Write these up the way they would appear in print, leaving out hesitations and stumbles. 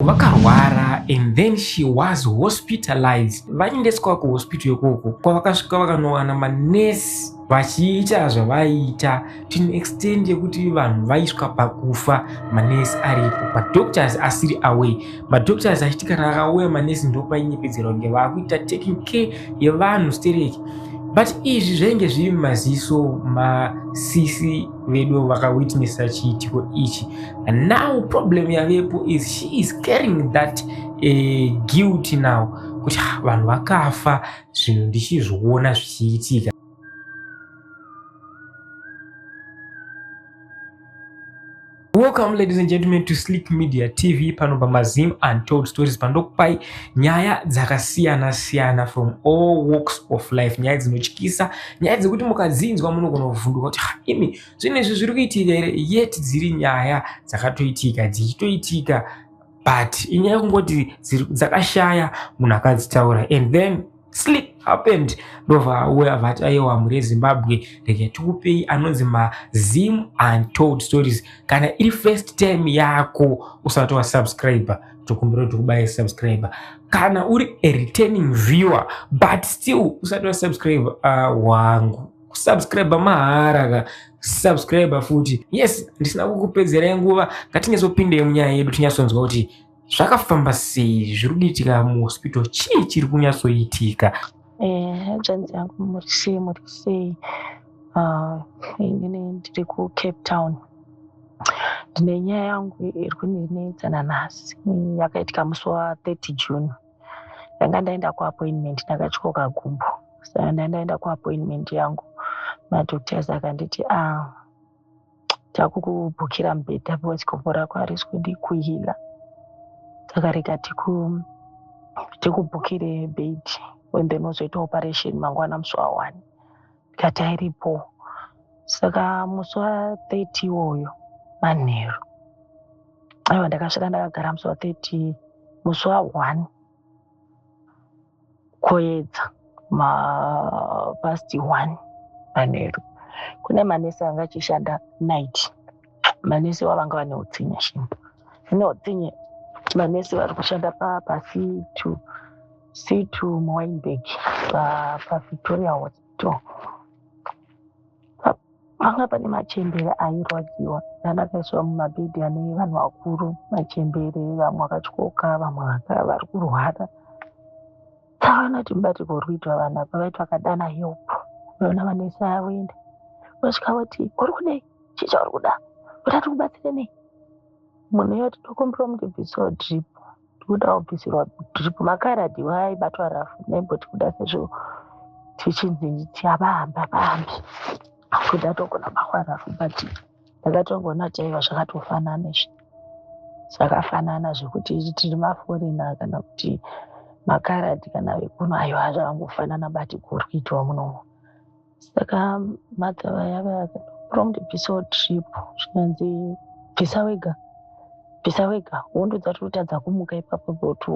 Vakarwara and then she was hospitalized. Vaendeswa kuhospital ikoko kwavakasvika vakanowana manesi vachiita zvavaiita to an extent yekuti vanhu vaiswa pakufa manesi aripo, madoctors asiri away, madoctors achiti kana akauya manesi ndopainyepidzirwa kunge vaakuita taking care yevanhu stereki. But izvi zvainge zviri mumaziso masisi vedu vakawitnessa chiitiko ichi. And now problem yavepo is she is carrying that guilt now kuti vanhu vakafa zvinhu ndichizviona zvichiitika. Welcome ladies and gentlemen to Slick Media TV, pano pamaZim Untold Stories, pandokupai nyaya dzakasiyana siyana from all walks of life, nyaya dzinotyisa, nyaya dzekuti mukadzinzwa munogona kuvhunduka kuti imi zvinhu izvi zviri kuitika here, yet dziri nyaya dzakatoitika dzichitoitika, but inyaya yekungoti dzakashaya munhu akadzitaura. And then sleep happened, ndobva auya vati aiwa mhuri yeZimbabwe, rege tikupei anonzi maZim Untold Stories. Kana iri first time yako usati wasubscribe, tokumbira kuti kubaye subscribe. Kana uri a returning viewer but still usati wasubscribe, wangu kusubscribe mahara ka, subscribe futi. Yes, ndisina kukupedzerai nguva, ngatinyatsoPindei munyaya yedu tinyatsonzwa kuti zvakafamba sei, zviri kuitika muhospital, chii chiri kunyatsoitika. Hanzvadzi yangu, muri sei? Muri sei? Inini ndiri kuCape Town. Ndine nyaya yangu iri kundinetsa nanhasi, yakaitika musi wa30 June. Ndanga ndaenda kuappointment, ndakatyoka gumbo, saka ndandaenda kuappointment yangu. Madoctors akanditi, "Ah, takukubhukira mubhedha because gumbo rako harisi kudi kuheala, saka rega tikubhukire bed and then uzoita operation mangwana musi wa1." Ndikati airipo. Saka musi wa30 iwoyo manheru, aiwa, ndakasvika ndakagara musi wa30. Musi wa1 koedza mapast 1 manheru, kune manesi anga achishanda night. Manesi wavanga vane utsinye, shimbo vane utsinye. Manesi vari kushanda pa C2 C2 muWynberg, paVictoria Hospital, panga pane machembere airwadziwa. Ndandakaiswa mumabhedhi ane vanhu vakuru, machembere, vamwe vakatyoka, vamwe vari kurwara. Takaona kuti mubatiko uri kuitwa vanhu apa, vaiti vakadana help, vaona manesi avoenda, vasvika voti, "Uri kudei? Chii chauri kuda? Uda tikubatsire nei?" Munhu iye ati, "Tokumbira mundibvisewo drip, ndikuda kubvisirwa drip." Makaradhi aibatwa rafu naimboti kuda sezvo tichinzi havahambi, havahambi kuda togona bakwa rafu. But ndakatongoona kuti aiwa, zvakatofanana izvi, zvakafanana zvekuti tiri maforeigner kana kuti makaradhi kana vekuno, aiwa, zvakangofanana batiko uri kuitwa munomu. Saka madha vaya vaya mundibvisewo drip, zvikanzi, "Bvisa wega, bvisa wega, wondodza tiri kutadza kumuka ipapo kuti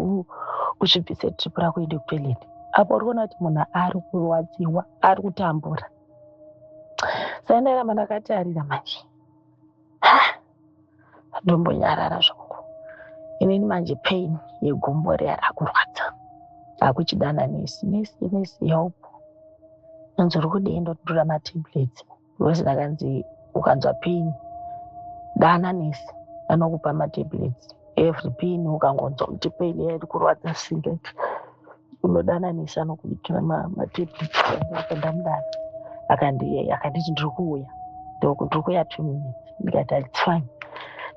uzvibvise drip rako uende kutoilet." Apo uri kuona kuti munhu ari kurwadziwa, ari kutambura. Saka ndaramba ndakatarira manje, ndombonyarara zvangu. Inini manje pain yegumbo riya rakurwadza, akuchidana nesi, "Nesi, nesi, help." Anzi, "Uri kudii?" Ndotora matablets because ndakanzi ukanzwa pain dana nesi, anokupa matablets. Every pain ukangonzwa kuti pain iya iri kurwadza singati, unodana nesi, anokubikira matablets. Ndamudana, akanditi, "Ndiri kuuya, ndiri kuuya 2 minutes." Ndikati, "It's fine."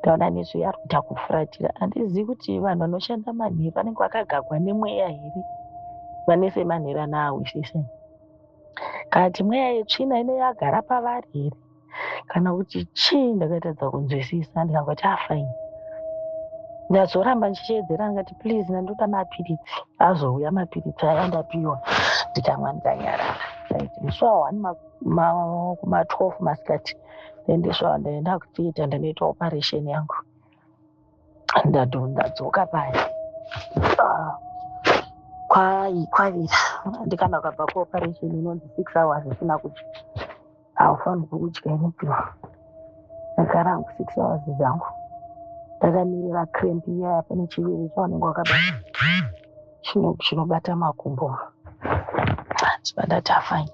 Ndaona nesi uyo ari kuita kufuratira. Handizivi kuti vanhu vanoshanda manheru vanenge vakagagwa nemweya here, vanese manheru anaawisise, kana kuti mweya yetsvina ine yagara pavari here, kana kuti chii. Ndakaitadza kunzwisisa. Ndikangoti, "Ah, fine." Ndazoramba ndichichiedzera, ndikati, "Please, ndandoda mapiritsi." Azouya mapiritsi aya, ndapiwa, ndikamwa, ndikanyarara. Right, musi wa1 kuma12 masikati ndaendeswa, ndaenda kutheatre, ndanoita operation yangu. Ndadzoka paya. Ah, kwavira. Ndikana ukabva kuoperation inonzi 6 hours isina kudya, haufanirwi kudya anything. Ndagara hangu 6 hours dzangu. Ndakamirira cramp iya, pane chiviri chaunenge wakabata chinobata makumbo. Ndibva ndati afine.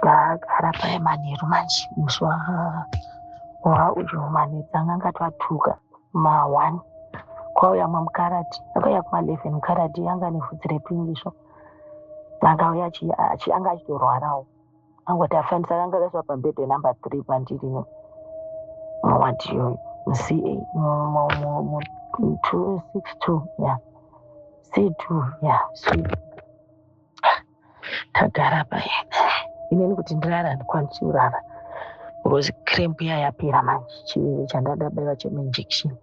Ndagara paya manheru manje, musi wauyu manheru tanga ngatwatuka ma1, kwauya mwe mukarati akauya kuma11. Mukarati anga nevhudzi repingisho, akauya anga achitorwarawo. Angoti afanisa anga akaiswa pambedhe number 3 pandiri muward iyoyo, muCA 262 ya C2 ya C. Tagara paya, inini kuti ndirara handikwanisi kurara because cramp iya yapera manje. Chiviri chandadabaiwa chemainjection,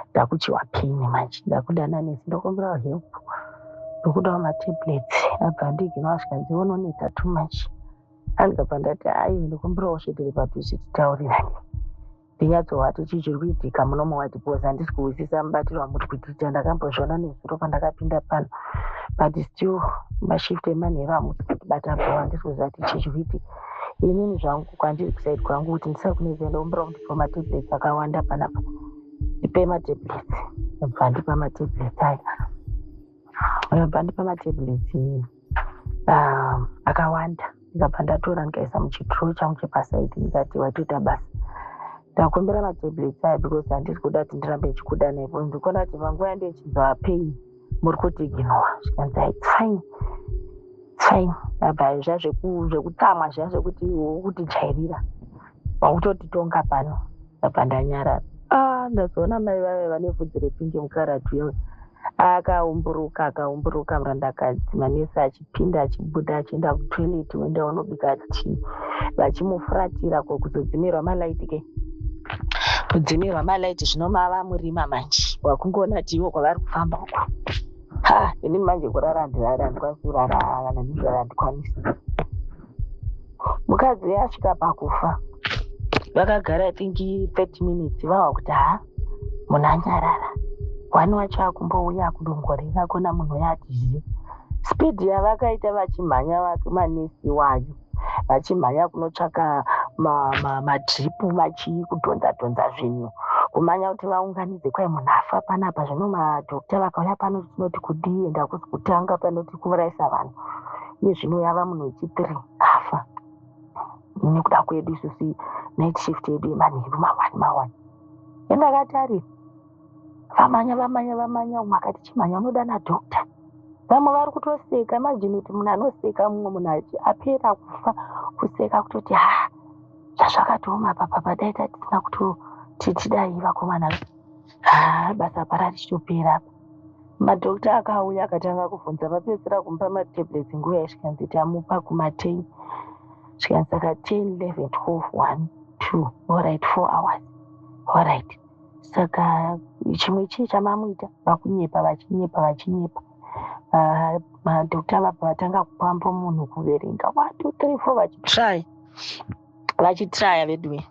ndakuchiwa pain manje. Ndakudana nesi, ndokumbirawo help, ndokudawo matablets. Abva ndiginawo, zvikanzi unonetsa too much. Andikabva ndati aiwe, ndokumbirawo svedere padhuze titaurirane, ndinyatsovati chii chiri kuitika muno muward, because handisi kuhwisisa mubatiro wamuri kuitiita. Ndakambozviona nezuro pandakapinda pano, but still mashift emanheru hamusi kutibata bho. Handisi kuziva kuti chii chiri kuitika. Inini zvangu kwandiri kuside kwangu, kuti ndisakunetsa, ndokumbira kundipa matablets akawanda panapa, ndipe matablets. Ndabva ndipa matablets aya, ndabva ndipa matablets akawanda. Ndikabva ndatora, ndikaisa muchidrawer changu chepaside. Ndikati waitoita basa, ndakumbira matablets aya because handisi kuda kuti ndirambe ndichikuda naipo. Ndikuona kuti panguva yandichinzwa pain muri kutiignore. Zvikanzi, "It's fine, it's fine." Abva zviya zvekutsamwa zviya zvekuti kutijairira, wakutotitonga pano. Ndabva ndanyarara. Ah, ndazoona mai vave vane vhudzi repingi, mukarati uyo akaumburuka, akaumburuka murandakadzi. Manesi achipinda achibuda, achienda kutoilet, uenda unobika tii, vachimufuratira. Ko kuzodzimirwa malaiti ke, kudzimirwa malaiti, zvino mava murima manje, wakungoona kuti ivo kwavari kufamba uko. Ha, inini manje kurara handirari, handikwanisi kurara. Kana ndizvara handikwanisi. Mukadzi asvika pakufa, vakagara I think 30 minutes, vava kuti ha, munhu anyarara. Wani wacho akumbouya akudongorera kona munhu uyo atizive. Speed yavakaita vachimhanya, manesi wayo vachimhanya kunotsvaka madrip, machii, kudhonza dhonza zvinhu, kumhanya kuti vaunganidze, kwai munhu afa panapa. Zvino madhokta vakauya pano, tinoti kudii? Enda kusi kutanga panoti kuurayisa vanhu. Iye zvino yava munhu wechi3 afa nekuda kwedu isusu, night shift yedu yemanheru ma1 ma1. Endakatarira, vamanya, vamanya, vamanya. Umwe akati, "Chimhanya unoda nadhokta." Vamwe vari kutoseka. Imagine kuti munhu anoseka mumwe munhu apera kufa, kuseka kutoti ha, zvazvakatooma papa, dai tatisina kutoti tidai vakomana, ha, basa para richitopera apa. Madhokta akauya akatanga kubvunza. Vapedzisira kumupa matablets nguva yasvikanzi tamupa kuma10, zvikanzi saka 10, 11, 12, 1, 2, alright, 4 hours, alright. Saka chimwe chii chamamuita? Vakunyepa, vachinyepa, vachinyepa. Madhokta vabva vatanga kupamba munhu, kuverenga 1, 2, 3, 4, vachitry, vachitraya. Veduwe,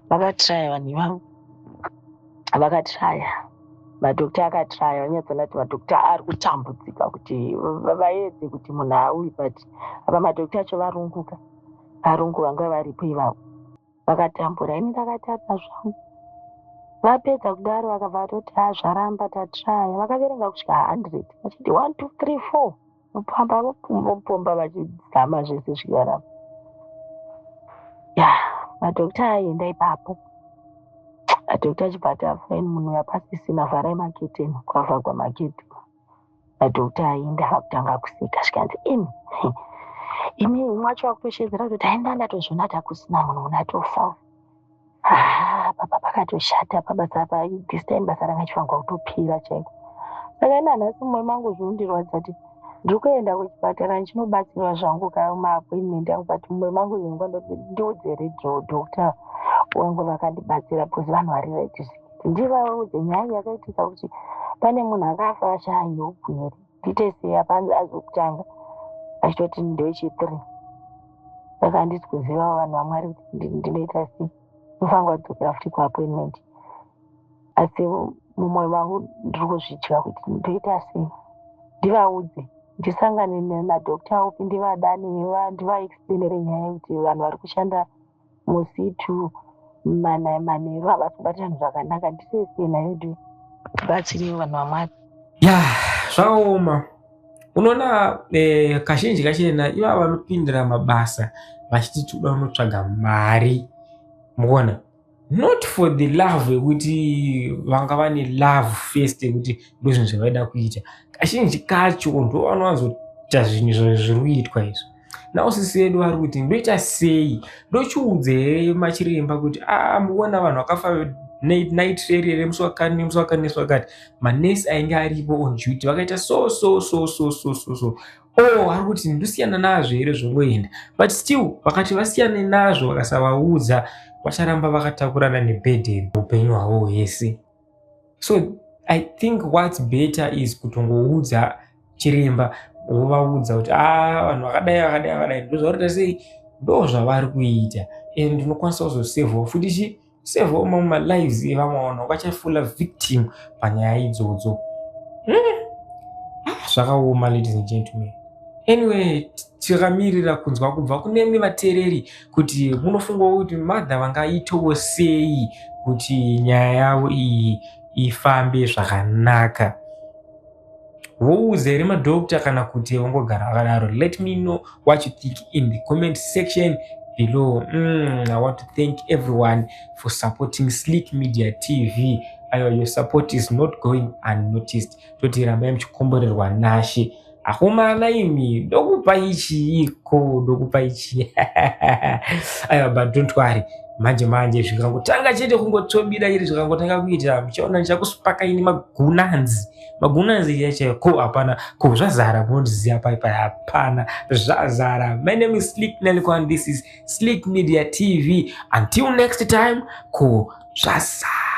vakatraya vanhu ivavo, vakatraya. Madhokta akatraya, vanyatsoona kuti madhokta ari kutambudzika kuti vaedze kuti munhu auyi, but apa madhokta acho varunguka, varungu vanga varipo ivavo vakatambura. Ini ndakatadza zvangu. Vapedza kudaro vakabva vatoti ha, zvaramba, tatraya. Vakaverenga kusvika 100 vachiti 1, 2, 3, 4, vopamba, vopomba, vachizama zvese zvikaramba. Ya, madhokta aienda ipapo, madhokta achibva ati afine, munhu uyu apasisina, vharai maketeni. Kwavhagwa maketeni, madhokta aienda vakutanga kuseka. Zvikanzi, "Imi, imi." Umwe wacho wakutoshedzera kutoti aenda, "Ndatozviona kuti hakusina munhu, munhu atofa. Ha, papa pakatoshata pabasa apa. This time basa ranga chifanirwa kutopera chaiko." Saka ina nhasi mumwe mangu zvinondirwadza kuti ndiri kuenda kuchipatara ndichinobatsirwa zvangu kamaappointment angu, but mumwe mangu zvinonga ndiudze doctor wangu vakandibatsira, because vanhu vari right, ndivaudze nyaya yakaitika kuti pane munhu akafa ashaya hope here, ndiite sei? Apa azokutanga achitoti ndewechi3, saka handisi kuziva, vanhu vaMwari, kuti ndinoita sei. Ndofanira kudzokera futi kuappointment, asi mumwoyo mangu ndiri kuzvidya kuti ndoita sei, ndivaudze, ndisangane nadhokta upi, ndivadane, ndivaexplainere nyaya yekuti vanhu vari kushanda muC2. Manheru havasi kubata vanhu zvakanaka. Ndisese nayo tibatsirewo vanhu vaMwari. Ya, zvakaoma. Unoona, kazhinji kachena ivava vanopindira mabasa vachiti toda kunotsvaga mari, mukuona, not for the love yekuti vanga vane love first, yekuti ndo zvinhu zvavaida kuita. Kazhinji kacho ndo vanowanzoita zvinhu zviri kuitwa izvo. Nawo sisi vedu vari kuti ndoita sei? Ndochiudza here machiremba kuti a mukuona vanhu vakafa night rere musi wakati nemusi wakati nemusi wakati, manesi ainge aripo on duty vakaita so so so so so so so? Oh, ari kuti ndosiyana nazvo here zvongoenda? But still vakati vasiyane nazvo, vakasavaudza vacharamba vakatakurana neburden upenyu hwavo hwese. So I think what's better is kutongoudza chiremba, wovaudza kuti a vanhu vakadai vakadai vakadai ndozvaurita sei, ndo zvavari kuita, and unokwanisa kuzosevhawo futi chi sevhawo mamwe malives evamwe vanhu vachafalla victim panyaya idzodzo. Ah, zvakaoma, ladies and gentlemen. Anyway, tikamirira kunzwa kubva kunemi vateereri kuti munofungawo kuti mother vangaitawo sei kuti nyaya yavo iyi ifambe zvakanaka. Voudza here madhokta kana kuti vangogara vakadaro? Let me know what you think in the comment section below. I want to thank everyone for supporting Slick Media TV. Aiwa, your support is not going unnoticed. Toti rambai muchikomborerwa nashe. Akomana imi, ndokupa ichi iko, ndokupa ichi. Aiwa, but don't worry, manje manje zvikangotanga chete, kungotsvobira chete, zvikangotanga kuita, muchaona ndichakusipakaini magunanzi, magunanzi chaichaiyo. Ko hapana, ko zvazara, munondiziva pai hapana zvazara. My name is Slick Nelikwan. This is Slick Media TV. Until next time, ko zvazara.